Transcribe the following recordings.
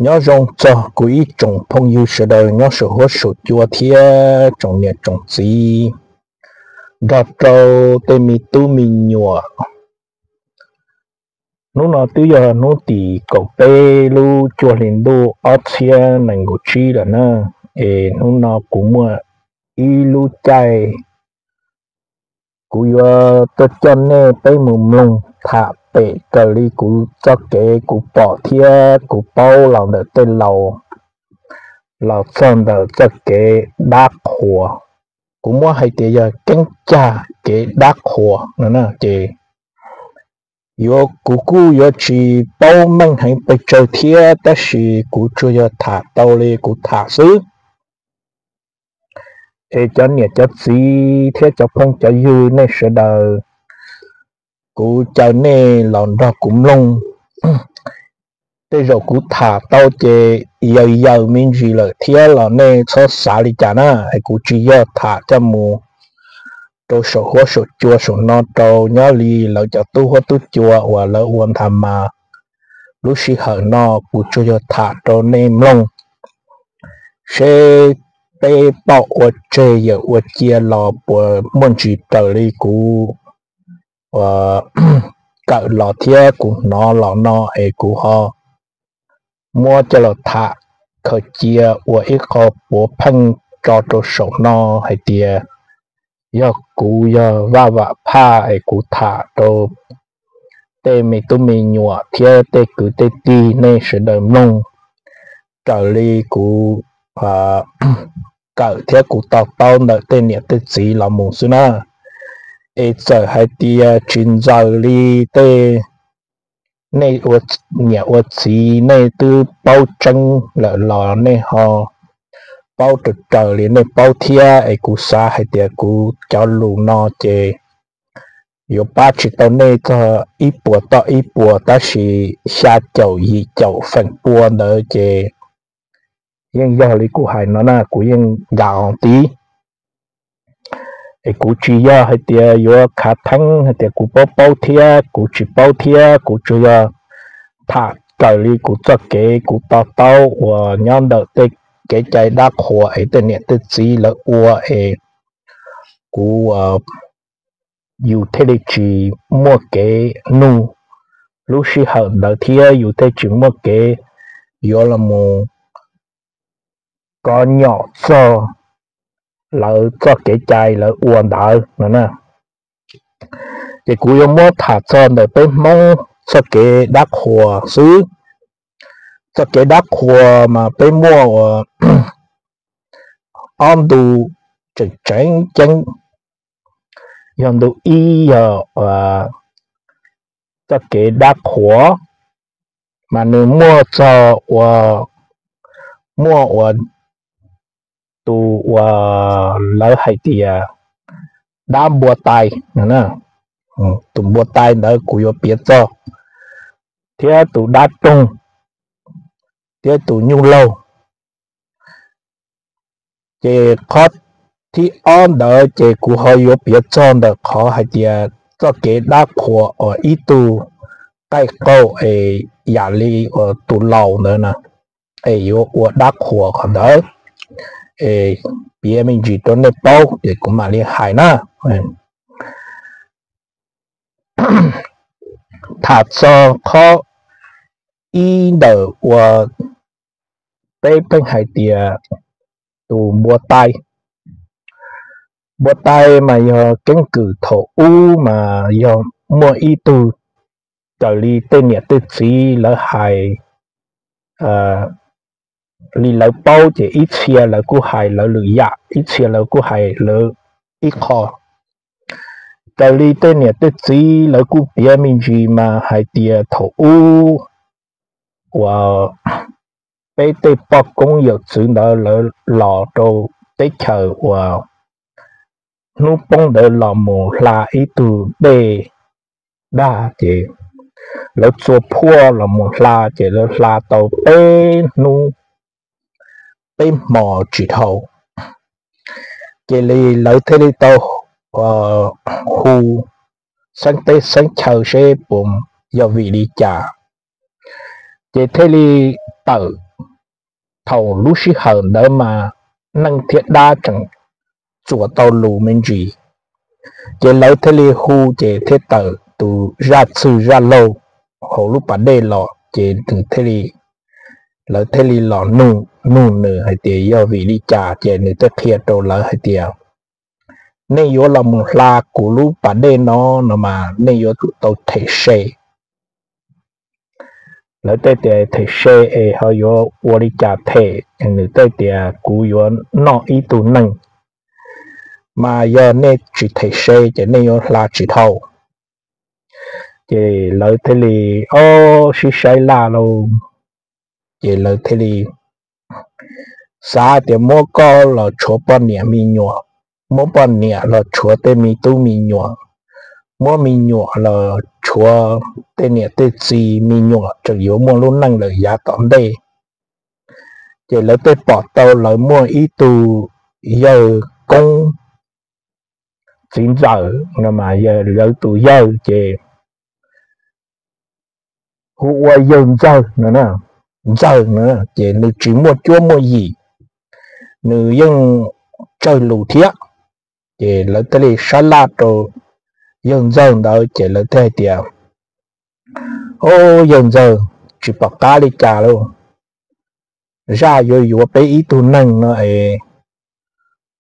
Nyob zoo txog kuv ib tsoom phooj ywg sawv daws nyob saum huab saum cua thiab tsoom niam tsoom txiv, nrog rau tej me tub me nyuam. Hnub no twb yog hnub tim kaum peb lub cuaj hli ntuj ob txhiab nees nkaum tsib lawm na, es hnub no kuv muaj ib lub caij kuv yuav tuaj coj nej peb mus mloog tham pem raws li kuv txoj kev kuv pom thiab kuv paub los ntawm tej laus los txog ntawm txoj kev dab qhuas. Kuv muab hais tias yog keeb cag kev dab qhuas no na, ces yuav kuv kuj yuav tsis paub meej heev pes tsawg thiab, tab sis kuv tsuas yog tham tau li kuv tham xwb. Es cov niam cov txiv thiab cov phooj cov ywg nej sawv daws, kuv caw nej los nrog kuv mloog. Tej zaum kuv tham tau ces yaws yaws me ntsis lawm thiab los nej txhob xav li cas na, es kuv tsis yog tham coj mus rau saum huab saum cua saum no rau nyob li lawv cov tub huab tub cua uas lawv ua ntag mas. Lub sij hawm no kuv tsuas yog tham rau nej mloog, seb peb pom ua tseg yawm ua cia los puas muaj ntsis raws li kuv kawm los thiab kuv hnov los no, es kuv ho muab coj los tham khaws cia ua ib qho puav pheej tso rau saum no hais tias yog kuv yog Vaj Vam Phaj es kuv tham rau tej me tub me nyuam thiab tej kwv tej tij nej sawv daws mloog raws li kuv kawm thiab kuv to taub ntawm tej niam tej txiv los mus xwb na. Es txawm hais tias tsis ntxaws li tej nej ua niam ua txiv nej twb paub tseeb lawm los nej ho paub raws raws li nej paub thiab, es kuv xav hais tias kuv cov lus no ces yuav pab tsis tau nej txog ib puas toj ib puas, tab sis xya caum yim caum feem pua ntawd ces yeej yog li kuv hais no na, kuv yeej ncav os tib. Es kuv tsis yog hais tias yuav khav theeb hais tias kuv paub paub thiab kuv tsis paub thiab, kuv tsuas yog tham raws li kuv txoj kev kuv to taub uas nyob ntawm tej kev cai dab qhuas es tej niam tej txiv lawv ua es kuv yus thiaj li tsis muaj kev nug lub sij hawm ntawd thiab yus thiaj tsis muaj kev yuav los mus kov nyom txog lawv txoj kev cai lawv ua ntawd no na. Ces kuv yuav muab tham txog ntawm peb Hmoob txoj kev dab qhuas xwb. Txoj kev dab qhuas mas peb muaj ua ob ntu tseem tseem ceeb. Yog ntu ib yog txoj kev dab qhuas mas nws muaj txog ua, muaj ua tus uas lawv hais tias dab npua tai. Tus npua tai ntawd kuv yuav piav txog, thiab tus dab roog, thiab tus nyuj laug. Ces qhov thib ob ntawd ces kuv ho yuav piav txog ntawm qhov hais tias txoj kev dab qhuas uas ib tug qaij qaug es yam li uas tus laus ntawd na, es yuav ua dab qhuas qhov ntawd, es piav me ntsis rau nej paub ces kuv mam li hais na. Tham txog qhov ib ntawm uas peb pheej hais tias tus npua tai. Npua tai mas yog keeb kwm thaum ub mas yog muaj ib tug, raws li tej niam tej txiv lawv hais, li lawv paub ces ib txhia lawv kuj hais lawv lwm yam, ib txhia lawv kuj hais lawv ib qho. Raws li tej niam tej txiv lawv kuj piav me ntsis mas hais tias thaum ub uas peb tej poj koob yawm txwv ntawd lawv los rau teb chaws uas hnub poob ntawd los mus hla ib tug dej dag ces lawv txua phuaj los mus hla ces lawv hla tau peb hnub peb hmo tsis dhau. Ces li lawv thiaj li tau hu xeeb teb xeeb chaw seb puas yog vim li cas. Ces thiaj li tawm thaum lub sij hawm ntawd mas neeg thiab dab tseem txuas tau lus me ntsis, ces lawv thiaj li hu ces thiaj tawm tus zaj txwg zaj laug hauv lub pas dej los ces nws thiaj li, lawv thiaj li los nug nws hais tias yog vim li cas, ces nws thiaj qhia rau lawv hais tias nej yuav los mus hla kuv lub pas dej no, no mas nej yuav tsum tau them se. Lawv thiaj tias them se es ho yuav ua li cas them? Nws thiaj tias kuv yuav noj ib tug neeg, mas yog nej tsis them se ces nej yuav hla tsis dhau. Ces lawv thiaj li ob sib saib laj lauj, ces lawv thiaj li xav tias muab koj los tshuav poj niam me nyuam, muab poj niam los tshuav tej me tub me nyuam, muab me nyuam los tshuav tej niam tej txiv, me nyuam tseem yuav muaj lub neej lawm yav tom ntej. Ces lawv thiaj pom tau lawv muaj ib tug yawg koob txiv ntxawm no mas yog lawv tus yawg ces hu ua yawg ntxawg no, ntxawg no ces nws tsis muaj cuab muaj yim, nws yeej tsawg lus thiab. Ces lawv thiaj li sab laj rau yawg ntxawg ntawd ces lawv thiaj hais tias, o, yawg ntxawg, tsis pom qab li cas lauj, zaj yuav yuav peb ib tug neeg no es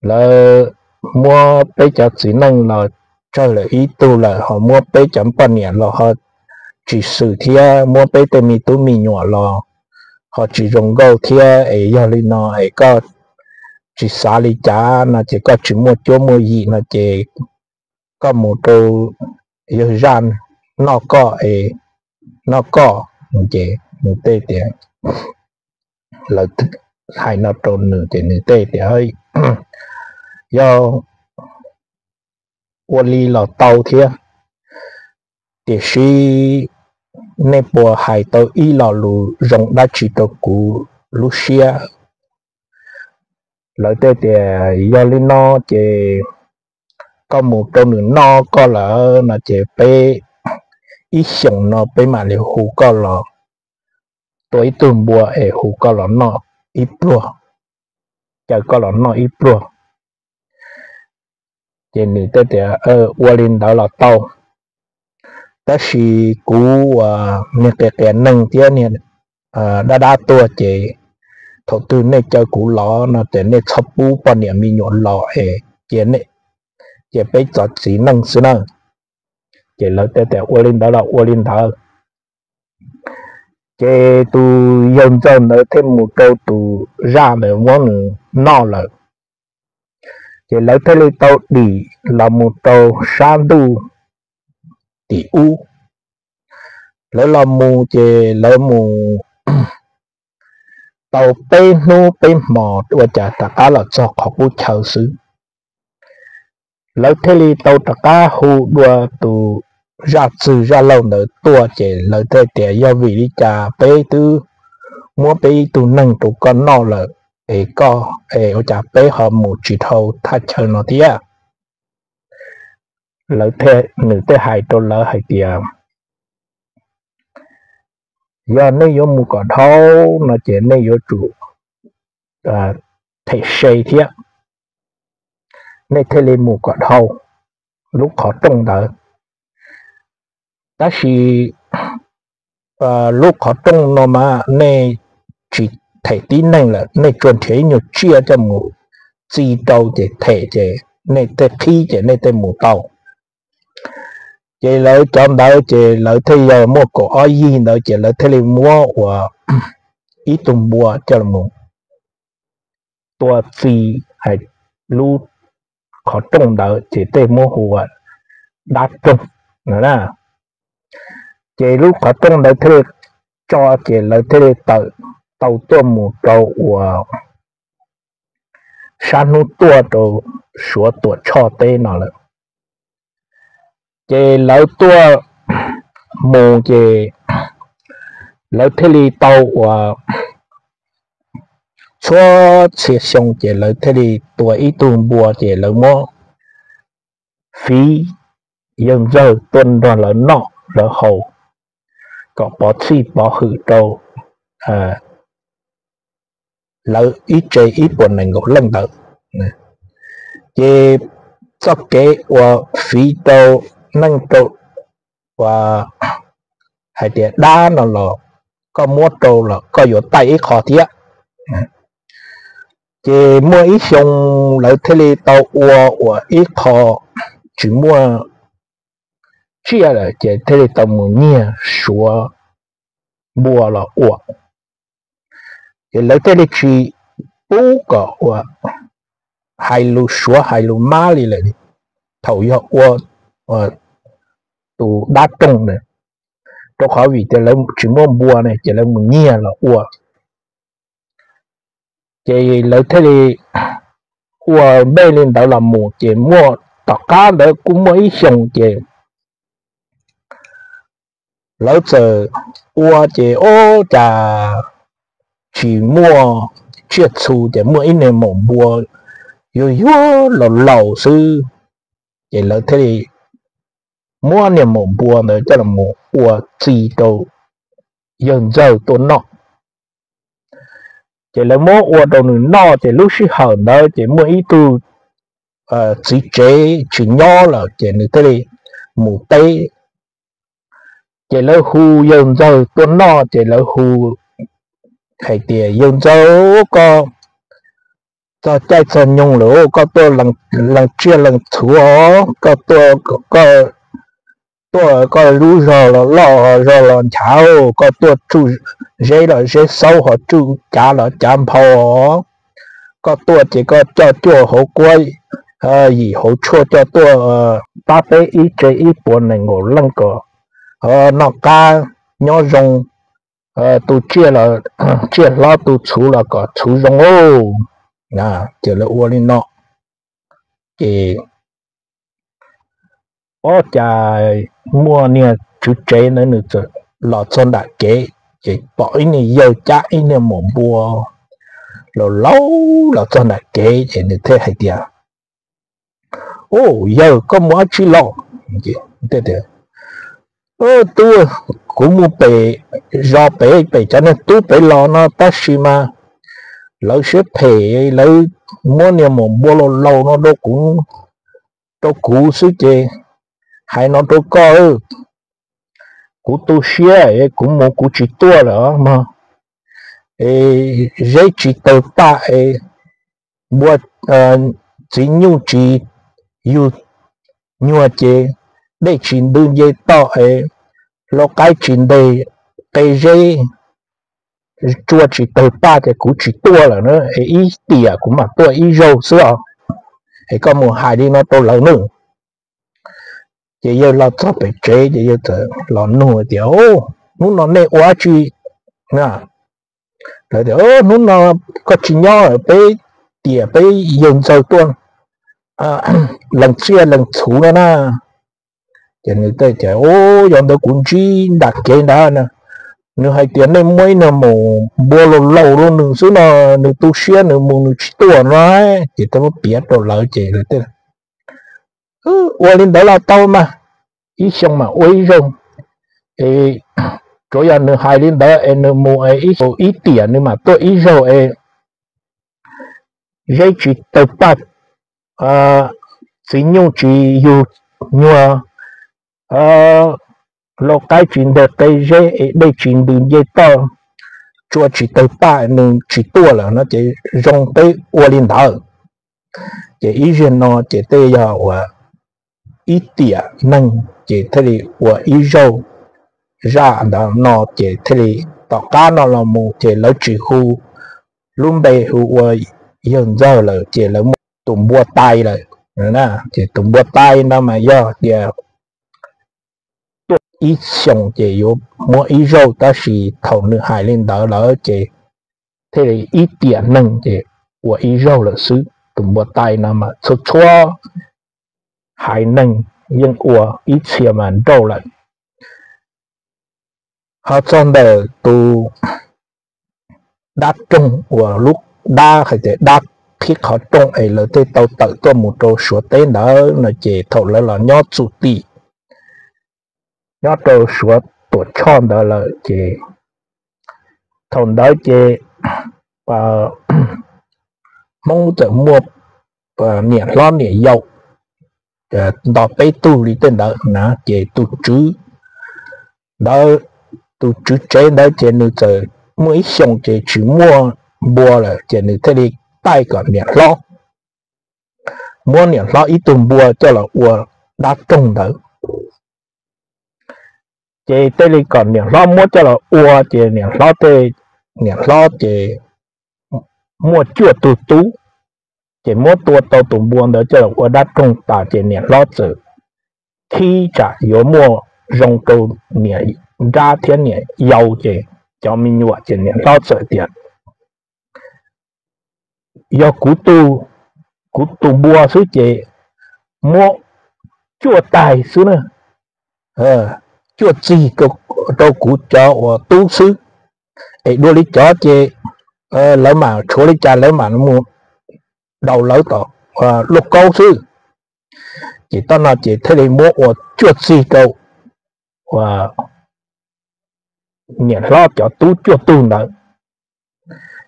lawv muab peb cov txiv neej los tsawg lawm ib tug lawm, ho muab peb cov poj niam los ho tsis xwm thiab, muab peb tej me tub me nyuam los ho tsis zoo nkauj thiab, es yog li no es koj tsis xav li cas no ces koj tsis muaj cuab muaj yim no ces koj mus rau yawg zaj noj koj es noj koj. Ces nws thiaj tias, lawv hais no rau nws ces nws thiaj tias, yog ua li los tau thiab, tiam sis nej puas hais tau ib lo lus zoo dab tsi rau kuv lub siab? Lawv thiaj tias yog li no ces koj mus rau nws noj koj lawm no ces peb ib xyoos no peb mam li hu koj los, tua ib tug npua es hu koj los noj ib pluag, caw koj los noj ib pluag. Ces nws thiaj tias ua li ntawd los tau, tab sis kuv ua niag qias qias neeg thiab niag dab dab tuag ces thaum twg nej caw kuv los no ces nej txhob pub poj niam me nyuam los es cia, cia peb txov txiv neej xwb na. Ces lawv thiaj tias ua li ntawd los ua li ntawd. Ces tus yawg ntxawg ntawd thiaj mus rau tus zaj ntawd muab nws noj lawm. Ces lawv thiaj li tau dim los mus rau sab ntuj tim ub. Lawv los mus ces lawv mus tau peb hnub peb hmos ua cas rov qab los txog qhov qub chaw xwb. Lawv thiaj li tau rov qab hu dua tus zaj txwg zaj laug ntawd tuaj ces lawv thiaj tias yog vim li cas peb twb muab peb ib tug neeg rau koj noj lawm es koj es ua cas peb ho mus tsis dhau thaj chaw no thiab? Lawv, nws thiaj hais rau lawv hais tias yog nej yuav mus kom dhau no ces nej yuav tsum them se thiab, nej thiaj li mus kom dhau lub qhov rooj ntawd. Tab sis lub qhov rooj no mas nej tsis them tib neeg lawm, nej tsuas nrhiav ib nyuag tsiaj coj mus txi rau ces them ces nej tej qhib ces nej tej mus tau. Ces lawv cov ntawd ces lawv thiaj yog muaj kaum ob yig ntawd ces lawv thiaj li muab ua ib tug npua coj los tua txi hais lub qhov rooj ntawd ces tej muab hu ua dab roog no na. Ces lub qhov rooj ntawd thiaj li tso ces lawv thiaj li tawm tau tuaj mus rau ua sab hnub tuaj rau Suav Tuam Tshoj teb no lawm. Ces lawv tuaj mus ces lawv thiaj li tau ua txhua txhia xyoo ces lawv thiaj li tua ib tug npua ces lawv muab fiv yawg ntxawg tuaj nrog lawv noj lawv haus kom pov txhij pov hwm rau, lawv ib tse ib puas nees nkaum leej ntawd. Ces txoj kev uas fiv rau neej rau, uas hais tias dab no los koj muab rau los koj yuav taij ib qho thiab. Ces muaj ib xyoo lawv thiaj li tau ua uas ib qho tsis muaj tsiaj lawm ces thiaj li tau mus nyiag suav npua los ua. Ces lawv thiaj li tsis pub kom ua hais lus suav hais lus mab li lawm thaum yog ua tus dab roog na, rau qhov vim tias lawv tsis muaj npua ne ces lawv mus nyiag los ua. Ces lawv thiaj li ua npej li ntawd los mus ces muaj, tom qab ntawd kuj muaj ib xyoo ces lawv txawm ua ces ua cas tsis muaj tsiaj txhu ces muaj ib niag maum npua yuag yuag laus laus xwb. Ces lawv thiaj li muab niag maum npua ntawd coj los ua txi rau yawg ntxawg tuaj noj. Ces lawv muab ua rau nws noj ces lub sij hawm ntawd ces muaj ib tug txiv tsev tsis nyob lawm ces nws thiaj li mus teb. Ces lawv hu yawg ntxawg tuaj noj ces lawv hu hais tias, yawg ntxawg, koj txog caij txog nyoog lawm, koj tuaj lees tsiaj lees txhu os, koj tuaj, koj lub zog los loj zog los nchav, koj tuaj tsuj zeb los zeb xaub, ho tsuj cav los cav nphau os. Koj tuaj ces koj coj cuaj hauv kuab, yim hauv tshuaj coj tuaj pab peb ib tse ib puas nees nkaum leej kom noj qab nyob zoo, tu tsiaj los tsiaj hlob, tu txhuv los kom txhuv zoo. Ces lawv ua li no ces ua cas muaj niag tswv tsev ntawd nws txawm los txog nram kev, ces pom ib niag yawg cab ib niag maum npua laus laus los txog nram kev ces nws thiaj hais tias, u, yawg, koj mus dab tsi los? Tub, kuv mus pem zos pem, pem cov niag tub pem los no tab sis mas lawv siab phem, lawv muab niag maum npua laus laus no rau kuv, rau kuv xwb ces hais no rau koj, kuv tu siab, kuv mus kuv tsis tuaj lawm mog. Zeb tsis tawg paj es npua, txiv nyuj tsis yug nyuag ces dej tsis ntws nce toj es lau qaib tsis ntes qe zeb, tsua tsis tawg paj ces kuv tsis tuaj lawm na, es ib tiam kuv mam tuaj ib zaug xwb os. Es koj mus hais li no rau lawv nawb. Ces yawg los txog pem tsev ces yawg txawm los nug tias, hnub no nej ua dab tsi? Lawv tias, hnub no koj tsis nyob, peb tiam peb yawg ntxawg tuaj lees tsiaj lees txhuv no na. Ces nws tias, u, yog ntawd kuv ntsib nram kev ntawd na, nws hais tias nej muab ib niag maum npua laus laus rau nws xwb no, nws tu siab nws mus nws tsis tuaj no. Ces thiaj muab piav rau lawv ces lawv tias, ua li ntawd los tau mas, ib xyoo mas ua ib zaug. Es tsuav yog nws hais li ntawd es nws mus es ib tiam nws mam tuaj ib zaug es zeb tsis tawg paj, txiv nyuj tsis yug nyuag, lau qaib tsis ntes qe zeb es dej tsis ntws nce toj, tsua tsis tawg paj nws tsis tuaj lawm no ces zoo peb ua li ntawd. Ces ib zaug no ces tej yog uas ib tiam neeg ces thiaj li ua ib zaug zaj ntawd no ces thiaj li tom qab no los mus ces lawv tsis hu lub npe hu ua yawg ntxawg lawm ces lawv muab tus npua tais lawm. Ces tus npua tais no mas yog tias tuaj ib xyoos ces yuav muab ib zaug tab sis thaum nws hais li ntawd lawm ces thiaj li ib tiam neeg ces ua ib zaug lawm xwb. Tus npua tais no mas txhua txhua haiv neeg yeej ua ib txhia mas nrauj lawm. Ho txog ntawm tus dab roog uas lub dab hais tias dab qhib qhov rooj es lawv thiaj tau tawm tuaj mus rau Suav teb ntawd no ces thaum lawv los nyob txum tim nyob rau Suav Tuam Tshoj ntawd lawm ces thaum ntawd ces Hmoob txawm muaj niam hlob niam yau nto peb tug li tej ntawd na, ces tus tswv ntawd, tus tswv tsev ntawd ces nws txawm muaj ib xyoos ces tsis muaj npua lawm ces nws thiaj li taij kom niam hlob muab niam hlob ib tug npua coj los ua dab roog ntawd. Ces thiaj li kom niam hlob muab coj los ua ces niam hlob tej, niam hlob ces muaj cuaj tug tub, ces muab tua tau tus npua ntawd coj los ua dab roog tas ces niam hlob txawm khib tsam yuav muaj zoo rau niam nrab thiab niam yau ces cov me nyuam ces niam hlob txawm tias, yog kuv, kuv tus npua xwb ces muab cuaj taig xwb na, cuaj txig rau kuv cov uas tub xwb, es dua li cov ces lawv mam tshuav li cas lawv mam mus daus lawv tom luaj kaub xwb. Ces toj no ces thiaj li muab ua cuaj txig rau niam hlob cov tub cuaj tug ntawd.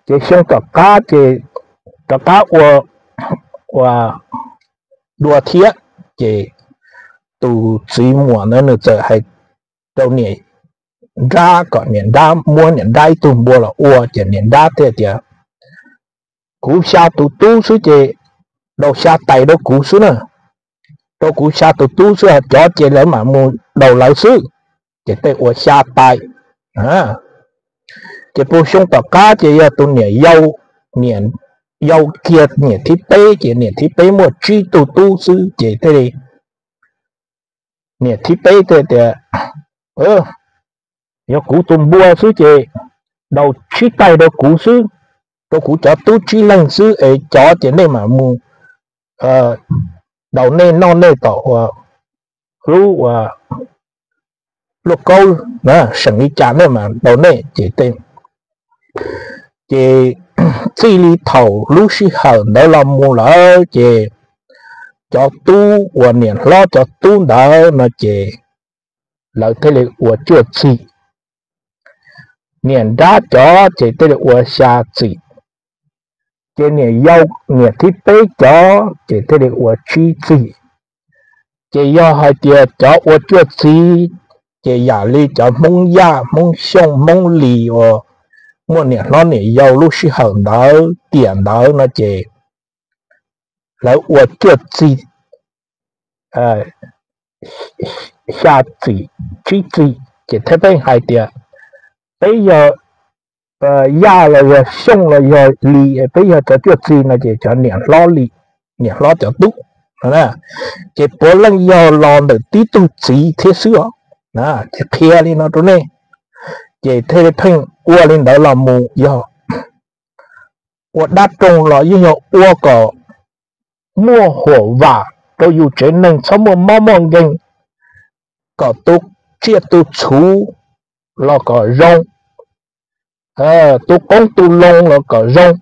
Ces xyoo tom qab ces rov qab ua dua thiab, ces tus txiv muam ntawd nws txawm hais rau niam nrab kom niam nrab muab niam nrab ib tug npua los ua, ces niam nrab thiaj tias, kuv xya tus tub xwb ces daus xya tais rau kuv xwb na, rau kuv xya tus tub xwb, cov ces lawv mam mus daus lawv xwb. Ces tej ua xya tais. Ces puag xyoo tom qab ces yog tus niam yau, niam yau kiag niam thib peb, ces niam thib peb muaj tsib tug tub xwb, ces thiaj li niam thib peb thiaj tias, yog kuv tus npua xwb ces daus tsib tais rau kuv xwb, rau kuv cov tub tsib leeg xwb, es cov ces nej mam mus daus nej noj nej tom ua lub ua luaj kaub, seem li cas nej mam daus nej. Ces, ces txij li thaum lub sij hawm ntawd los mus lawm ces cov tub uas niam hlob cov tub ntawd no ces lawv thiaj li ua cuaj txig. Niam nrab cov ces thiaj li ua xya txig, ces niam yau, niam thib peb cov ces thiaj li ua tsib txig. Ces yog hais tias cov ua cuaj txig ces yam li cov Hmoob Yaj, Hmoob Xyooj, Hmoob Lis uas muaj niam hlob niam yau lub sij hawm ntawd tiam ntawd no ces lawv ua cuaj txig, xya txim, tsib txig, ces thiaj pheej hais tias peb yog Yaj los yog Xyooj los yog Lis, peb yog cov cuaj txig no ces cov niam hlob Lis, niam hlob cov tub no, ces puav leej yog los ntawm tib tug txiv thiab xwb os. Ces qhia li no rau nej, ces thiaj li pheej ua li ntawd los mus, yog ua dab roog los yeej yog ua kom muaj huam vam rau yus tsev neeg, txhob muaj mob muaj nkeeg, kom tu tsiaj tu txhu los kom zoo, tu qoob tu loo los kom zoo.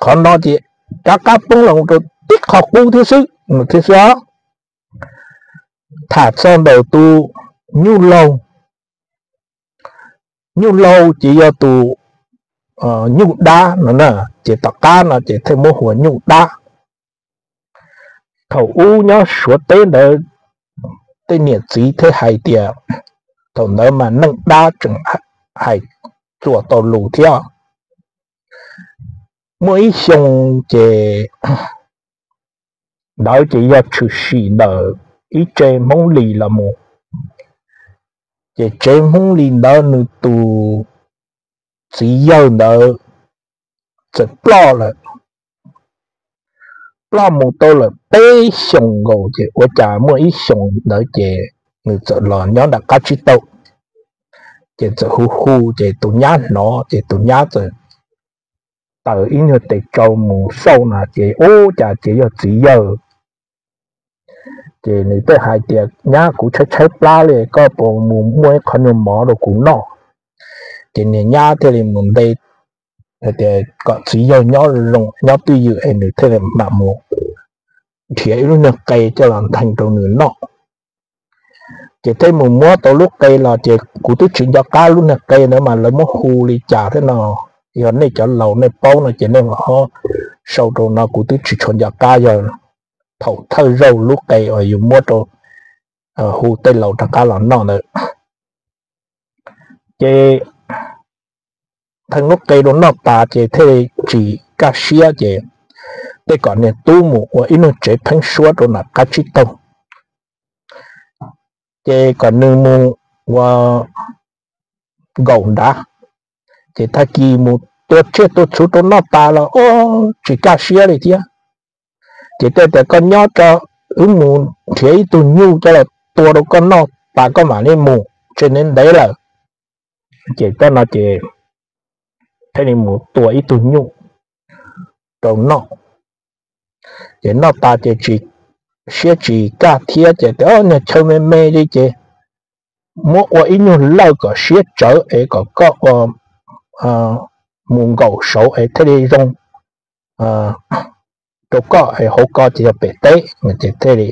Qhov no ces rov qab poob los rau tib qho qub thiab xwb, thiab xwb os. Tham txog ntawm tus nyuj laug, nyuj laug ces yog tus nyuj dab no na, ces tom qab no ces thiaj muab hu ua nyuj dab. Thaum ub nyob Suav teb ntawd, tej niam txiv thiaj hais tias, thaum ntawd mas neej dab tseem hais txuas tau lus thiab. Muaj ib xyoo ces ntawd ces yog tshwm sim ntawm ib tsev Hmoob Lis los mus, ces tsev Hmoob Lis ntawd nws tus txiv yawg ntawd txawm ploj lawm. Ploj mus tau lawm peb xyoos nkaus ces ua cas muaj ib xyoos ntawd ces nws txawm los nyob nram qab tsib taug, ces txawm hu hu ces tus nyab hnov ces tus nyab txawm taws ib nyuag tes tsau mus xauj na ces ub cas ces yog txiv yawg. Ces nws thiaj hais tias, nyab, kuv tshaib tshaib plab li, koj puas mus muaj ib qho nyuag mov rau kuv noj? Ces niag nyab thiaj li mus nte hais tias kom txiv yawg nyob zoo nyob twj ywm es nws thiaj li mam mus nrhiav ib lub nyuag qe coj los ntheej rau nws noj. Ces thiaj mus muab tau lub qe los ces kuv twb tsis nco qab lub nyuag qe ntawd mas lawv muab hu li cas thiab no, yog nej cov laus nej paub no ces nej mam ho sau rau no kuv twb tsis tshua nco qab, yog thaum thawj zaug lub qe uas yus muab rau, hu tej laus rov qab los noj ntawd. Ces theej lub qe rau noj tas ces thiaj li tsis kaj siab ces tej kom niag tub mus ua ib lub tsev pheeb suab rau nram qab tsib taug, ces kom nws mus ua nkaum nrad. Ces tag kis mus tua tsiaj tua txhuv rau noj tas los tsis kaj siab li thiab. Ces thiaj tias koj nyob tso, wb mus nrhiav ib tug nyuj coj los tua rau koj noj tas koj mam li mus, tseem ntev lawm. Ces txij no ces thiaj li mus tua ib tug nyuj rau noj. Ces noj tas ces tsis, siab tsis kaj thiab ces tias, Niag chaw me me li ces muab ua ib nyuag lawj kom siab tsawv es kom koj mus nkaum saud es thiaj li zoo rau koj es hauv ko ces yog pem teb. Ces thiaj li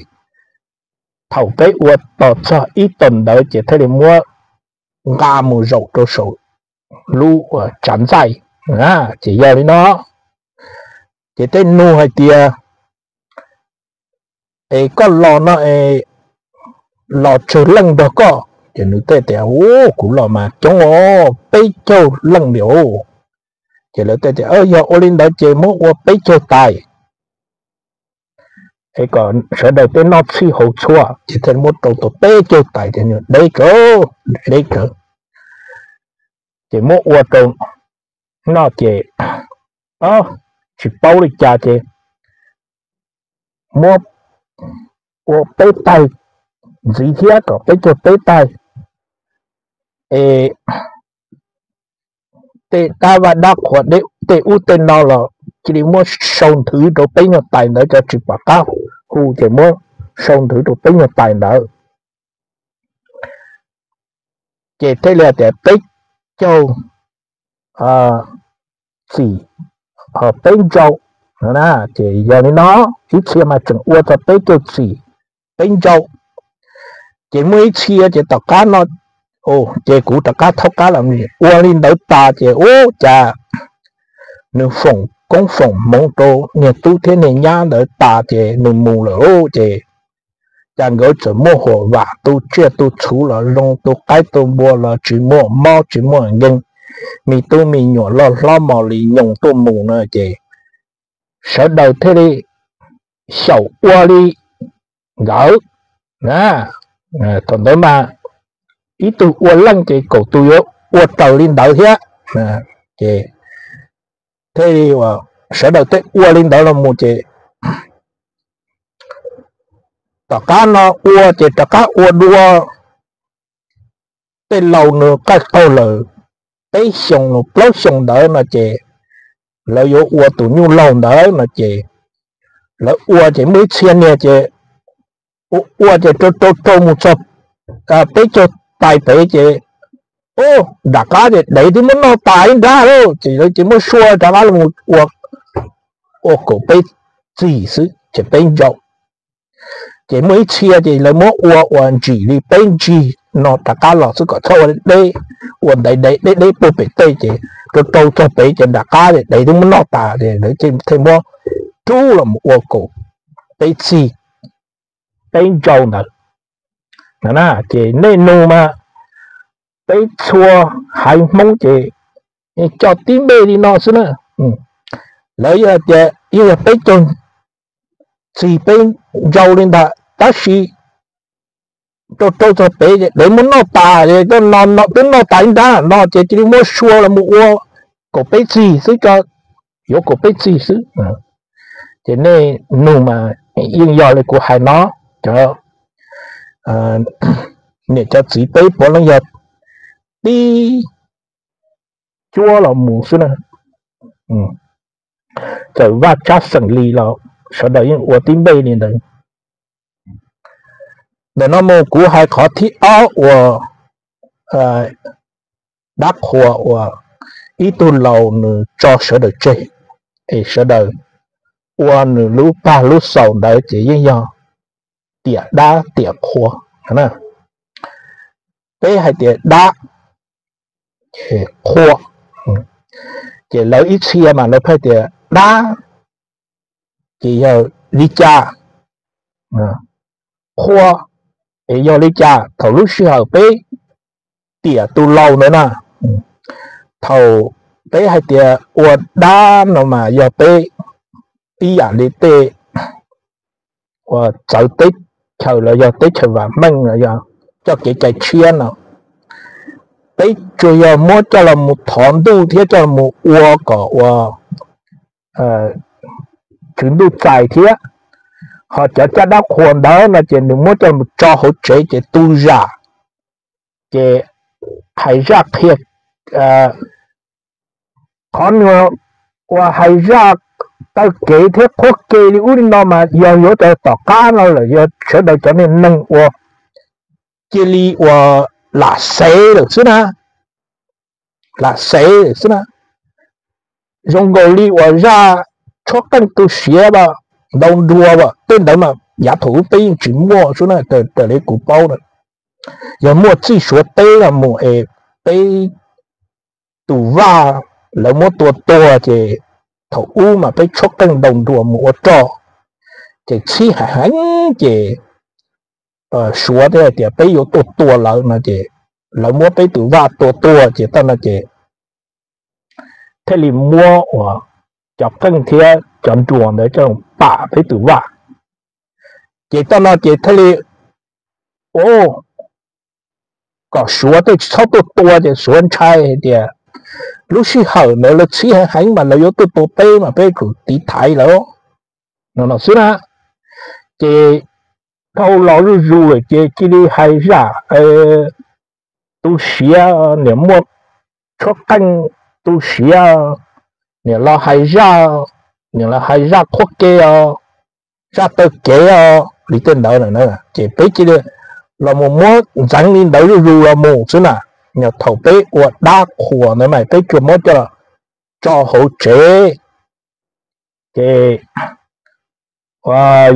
thaum peb ua tos txog ib tag ntawd ces thiaj li muab nqa mus zaum rau saum lub tsav ntxaij. Ces yog li no ces thiaj nug hais tias, Es koj los no es los tsawg leej nrog koj? Ces nws thiaj tias, Ub, kuv los mas coob os, peb caug leej li os. Ces lawv thiaj tias, Yog ua li ntawd ces muab ua peb caug tais es kom sawv daws tej noj txhij haus txhua. Ces thiaj muab rau tau peb caug tais ces nws deb kawg, deb kawg. Ces muab ua rau noj ces tsis paub li cas ces muab ua peb tais ntxiv thiab kom peb caug peb tais es tej dab vaj dab qhuas tej ub tej no los cia li muab sau nthwv rau peb nyuag tais ntawd, cov tsis pom qab hu ces muab sau nthwv rau peb nyuag tais ntawd. Ces thiaj li tias peb caug txim peb ntsaum. Ces yog li no, ib txhia mas tseem ua txog peb caug txim peb ntsaum. Ces muaj ib txhia ces tom qab no, ces kuv rov qab thaub qab los ua li ntawd tas ces ub cas nws foom koob foom hmoov rau niag tub thiab niag nyab ntawd tas ces nws mus lawm ces cas nkawd txawm muaj huam vam tu tsiaj tu txhuv los zoo, tu qaib tu npua los tsis muaj mob tsis muaj nkeeg, me tub me nyuam loj hlob mos li nyoos tuaj mus no ces sawv daws thiaj li xyaum ua li nkawd. Thaum ntawd mas ib tug ua leej ces kaum tus yuav ua raws li ntawd thiab. Ces thiaj li sawv daws thiaj ua li ntawd los mus ces tom qab no ua ces rov qab ua dua. Tej laus nws qaij qaug lawm peb xyoos los plaub xyoos ntawd no ces lawv yuav ua tus nyuj laug ntawd no ces lawv ua ces muaj ib txhia niag ces ua ua ces rau rau rau mus txog peb caug tais pem ces nram qab ces dev twb muab noj tas ib nrab lawm ces lawv ces muab sua rov qab los ua, ua kaum peb txim xwb ces peb ntsaum. Ces muaj ib txhia ces lawv muab ua ua ntsim li peb ntsig no rov qab los xwb kom txhob ua deb, ua ntev deb deb deb puag pem tej ces rau rau txog pem ces nram qab ces dev twb muab noj tas ces lawv thiaj muab rub los ua kaum peb txim peb ntsaum ntawd. Ces nej nug mas peb txhua haiv Hmoob ces coj tib npe li no xwb na. Lawv yog hais tias yeej yog peb caug txim peb ntsaum li ntawd tab sis rau rau txog pem ces dev muab noj tas, twb noj tas ib nrab no ces cia li muab sua los mus ua kaum peb txim xwb, yuav kaum peb txim xwb. Ces nej nug mas yeej yog li kuv hais no, cov niam cov txiv peb puav leej yog tib cuab los mus xwb na. Txawm vaj tsab xeem li los sawv daws yeej ua tib npe li ntawd. Ntawm no mus kuv hais qhov thib ob uas dab qhuas uas ib tug laus nws tso sawv daws tseg es sawv daws ua nws lub pag lub xaus ntawd ces yeej yog tiam dab tiam qhua. Peb hais tias dab, qhua, ces lawv ib txhia mas lawv pheej tias dab ces yog li cas? Qhua es yog li cas? Thaum lub sij hawm peb tiam tus laus ntawd na, thaum peb hais tias ua dab no mas yog peb ib yam li tej uas txawv teb chaws los yog teb chaws vam meej los yog coj kev cai tshiab no, peb tsuas yog muab coj los mus thov ntuj thiab coj los mus ua kom ua tswv ntuj txais thiab. Ho cov caj dab qhua ntawd no ces nws muab coj los tso hauv tsev ces tu zam, ces hais zaj qhia, qhov nws uas hais zaj taw kev thiab qhuab ke li ub li no mas yog yuav rau tom qab no lawm yog sawv daws cov niag neeg uas cia li uas lam xev lawm xwb na, lam xev lawm xwb na. Zoo nkaus li uas zaj tshuab qeej tu siav as, ntaus nruas as, tej ntawd mas yav thaum ub peb yeej tsis muaj xwb na, raws li kuv paub na. Yog muaj txij Suav teb los mus es peb tus vaj lawv muab tua tuag ces thaum ub mas peb tshuab qeej ntaus nruas mus ua roj, ces txhib heev heev ces Suav thiaj hais tias peb yuav tuaj tua lawv no ces lawv muab peb tus vaj tua tuag ces tau no ces thiaj li muab uas cov qeej thiab cov nruas ntawd coj pam peb tus vaj. Ces tau no ces thiaj li, o, kom Suav tej tsis txhob tuaj tua ces Suav ntshai hais tias lub sij hawm ntawd lawv txhib heev heev mas lawv yuav tuaj tua peb mas peb tsum tiv thaiv lawv no no xwb na. Ces dhau los zuj zus lawm ces cia li hais zaj tu siav, niam muaj tshuab qeej tu siav, niam los hais zaj, niam los hais zaj qhuab ke os, zaj taw kev os li tej ntawd na. Ces peb cia li los mus muab ntxeev li ntawd zuj zus los mus xwb na. Yog thaum peb ua dab qhuas ntawd mas peb tsuas muab coj los tso hauv tsev, ces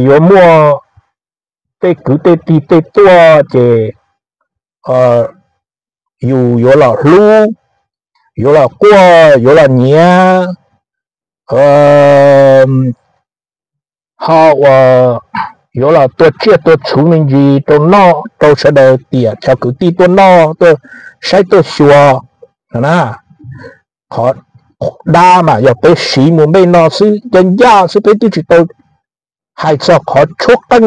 yuav muaj tej kwv tej tij tej tuaj ces yus yuav los hlub, yuav los quaj, yuav los nyiav, ho uas yuav los tua tsiaj tua txhuv me ntsis rau noj rau sawv daws tiam cov kwv tij tuaj noj tuaj saib tuaj xyuas no na. Qhov dab mas yog peb siv mus npej no xwb, ncaj ncaj xwb, peb twb tsis tau hais txog qhov tshuab qeej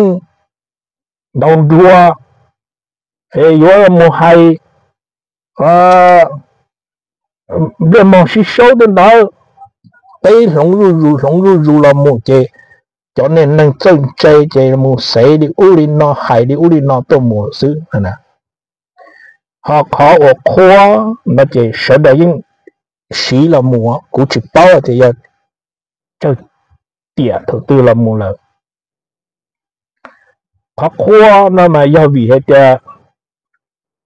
ntaus nruas, es yuav mus hais npliaj mog sib saub tej ntawd. Peb hloov zuj zus hloov zuj zus los mus ces cov niag neeg txawj ntse ces mus xev li ub li no hais li ub li no tuaj mus xwb. Ho qhov uas qhuab no ces sawv daws yeej siv los mus, kuv tsis paub tias yog tsawg tiam thaum twg los mus lawm. Qhov qhuab no mas yog vim hais tias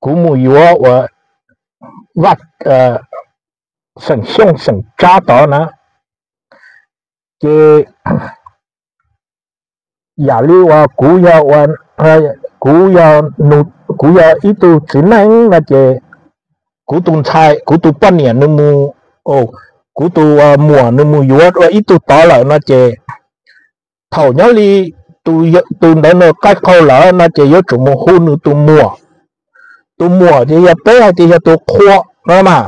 kuv mus yuav uas vaj xeem Xyooj xeem Tsab tod na, ces yam li uas kuv yog, kuv yog, kuv yog ib tug txiv neej no ces kuv tus ntxhais kuv tus poj niam nws mus, kuv tus muam nws mus yuav ua ib tug tod lawm no ces thaum nyob li tus ntawd nws qaij qaug lawm no ces yuav tsum mus hu nws tus muam. Tus muam ces yog peb hais tias yog tus qhua no mas,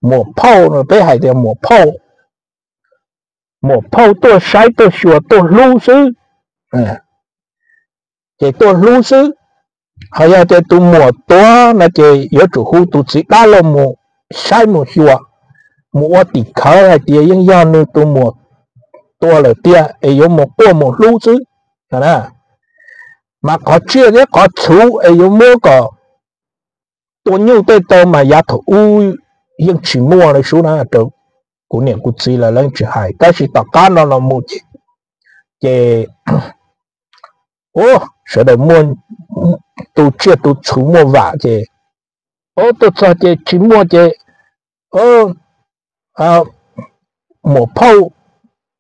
muam phauj no peb hais tias muam phauj. Muam phauj tuaj saib tuaj xyuas tuaj hlub xwb, ces tuaj hlub xwb. Ho yog tias tus muam tuag no ces yuav tsum hu tus txiv dab laug mus saib mus xyuas, mus ua tim khawv hais tias yeej yog nws tus muam tuag lawm tiag es yuav mus quaj mus hlub xwb. Mas qhov tsiaj thiab qhov txhuv es yuav muab kom tua nyuj tej tau mas yav thaum ub yeej tsis muaj li sub na, rau kuv niam kuv txiv lawv yeej tsis hais, tab sis tom qab no los mus ces, ces sawv daws muaj tu tsiaj tu txhuv muaj vam ces, o, tuaj txog ces tsis muaj ces muam phauj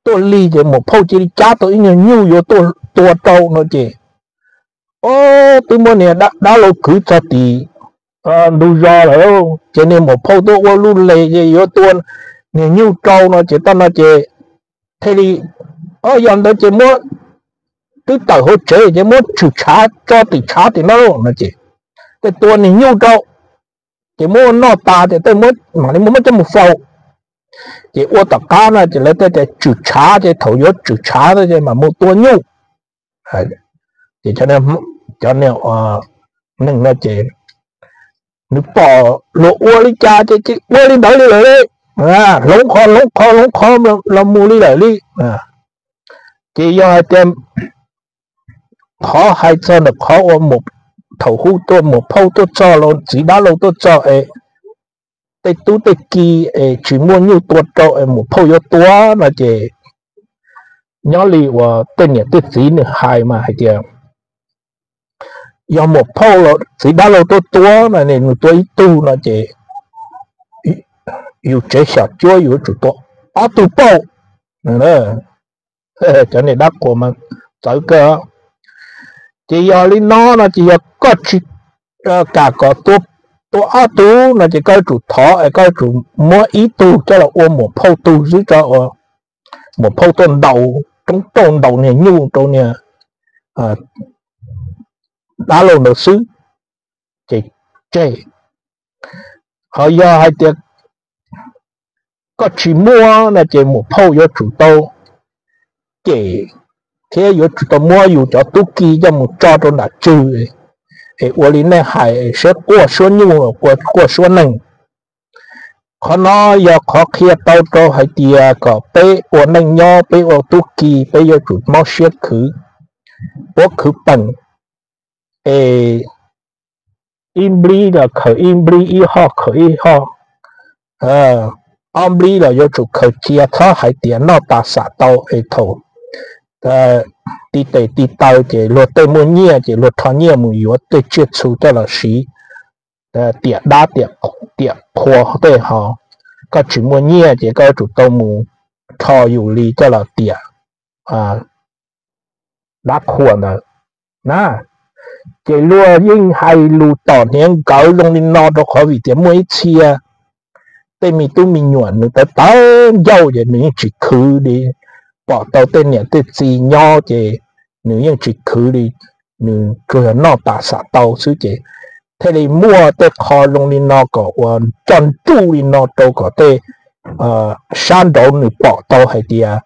tuaj lig ces muam phauj cia li cab tau ib nyuag nyuj yuav tuaj tua rau no ces, o, twb muab niag dab laug kwv txog tim ntug zos lawm ces niag muam phauj tuaj ua lub les ces yuav tua niag nyuj rau no ces tau no ces thiaj li Yog ntawd ces muab, twb tawm hauv tsev ces muab tswm tshav tso tim tshav tim no no ces tej tua niag nyuj rau, ces muab ua noj tas ces tej mam li muab coj mus faus. Ces ua tom qab no ces lawv tej tias tswm tshav ces thaum yuav tswm tshav ces mam mus tua nyuj. Ces cov neeg no ces nws pom luag ua li cas ces ua li ntawd li lawm li, hloov qhov hloov qhov hloov qhov los mus li lawm li. Ces yog hais tias qhov hais txog ntawm qhov ua thaum ub tuaj muam phauj tuaj txog los txiv dab laug tuaj txog es tej tub tej ki es tsis muaj nyuj tua rau es muam phauj yuav tua no ces nyob li uas tej niam tej txiv nws hais mas hais tias yog muam phauj los txiv dab laug tuaj tua no nws tua ib tug no ces yus tsev xyom cuab yus yuav tsum tua ob tug pauj. Cov niag dab qhuas mas txawv kawg. Ces yog li no no ces yog koj tsis kam kom tua ob tug no ces koj yuav tsum thov es koj yuav tsum muab ib tug coj los ua muam phauj tug xwb tso, muam phauj tuaj ntaus roob rauj ntaus niag nyuj rau niag dab laug ntawd xwb ces tseg. Ho yog hais tias koj tsis muaj no ces muam phauj yuav tsum tau cem thiab yuav tsum tau muab yus cov tub ki coj mus tso rau nram tswg es ua li nej hais seb quaj suab nyuj los quaj suab neeg. Qhov no yog qhov qhia tau rau hais tias kom peb ua neej nyob peb ua tub ki peb yuav tsum mob siab khwv, puab khwv peem es ib nplib los khaws ib nplib, ib hoj khaws ib hoj, ob nplib los yuav tsum khaws cia, txhob hais tias noj tas xam tau es thaum ti tes ti taw ces luag tej muaj nyiaj ces luag rho nyiaj mus yuav tej tsiaj txhu coj los siv tiam dab tiam qhua tej ho. Koj tsis muaj nyiaj ces koj yuav tsum tau mus rho yus li coj los tiam dab qhua ntawd na. Ces luag yeej hais lus tom hniav nkawd zoo li no rau qhov vim tias muaj ib txhia tej me tub me nyuam nws tawv tawv ncauj ces nws yeej tsis khwv li, pom tau tej niam tej txiv nyob ces nws yeej tsis khwv li, nws tsuas yog noj tas xam tau xwb ces thiaj li muaj tej qho zoo li no kom ua coj nruj li no rau kom tej sab nraud nws pom tau hais tias,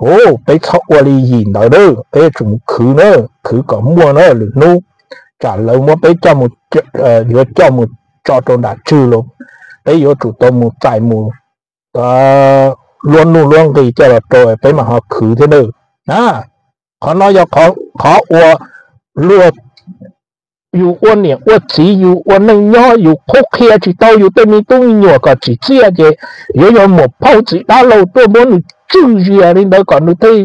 u, peb txhob ua li yim ntawd na, peb yuav tsum mus khwv na, khwv kom muaj na, lwm hnub tsam lawv muab peb coj, yuav coj mus tso rau nram tswg los peb yuav tsum tau mus txais mus luab nuj luab nqis coj los rau peb mam ho khwv thiab na. Qhov no yog qhov ua luag, yus ua niam ua txiv yus ua neej nyob yus qhuab qhia tsis tau yus tej me tub me nyuam kom tsim txiaj ces yuav yog muam phauj txiv dab laug tuaj muab nws tswj zias li ntawd kom nws thiaj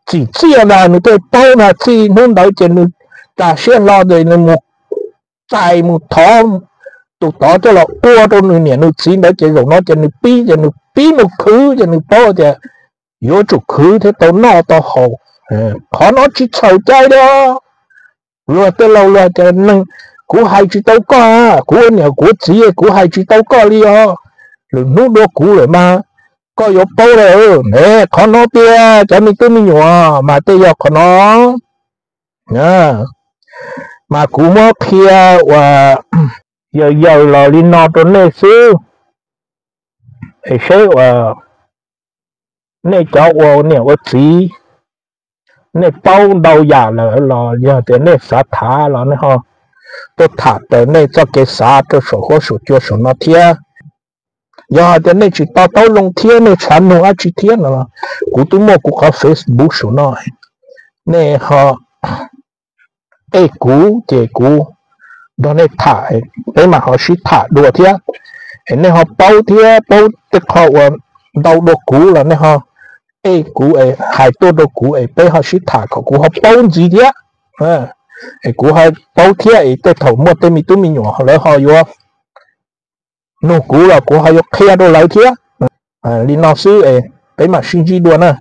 tsim txiaj ntag, nws thiaj paub ntag. Txij hnub ntawd ces nws tas siab hlo ces nws mus txais mus thov tus tod coj los ua rau nws niam nws txiv ntawd ces zaum no ces nws pib ces nws pib mus khwv ces nws paub tias yuav tsum khwv thiab tau noj tau haus. Qhov no tsis txhaum cai li os. Luag tej laus luag tias, kuv hais tsis tau koj, kuv ua niam kuv ua txiv kuv hais tsis tau koj li os. Lwm hnub dua kuv lawm mas koj yuav paub lawm. Ne qhov no tiag cov me tub me nyuam mas tej yog qhov no. Mas kuv muab qhia uas yawm yawm los li no rau nej xwb, es seb uas nej cov ua niam ua txiv, nej paub ntau yam lawm los yog tias nej xav tham los nej ho tuaj tham raws nej txoj kev xav rau saum huab saum cua saum no thiab. Yog hais tias nej tsis to taub zoo thiab nej xav nug dab tsi thiab no los kuv twb muaj kuv qhov Facebook saum no, nej ho ej kuv ces kuv nrog nej tham, peb mam ho sib tham dua thiab. Es nej ho paub thiab paub tej qho uas ntau dua kuv los nej ho ej kuv es hais tuaj rau kuv es peb ho sib tham kom kuv ho paub ntxiv thiab. Es kuv ho paub thiab es tej thaum muaj tej me tub me nyuam lawv ho yuav nug kuv los kuv ho yuav qhia rau lawv thiab. Li no xwb es peb mam sib ntsib dua na.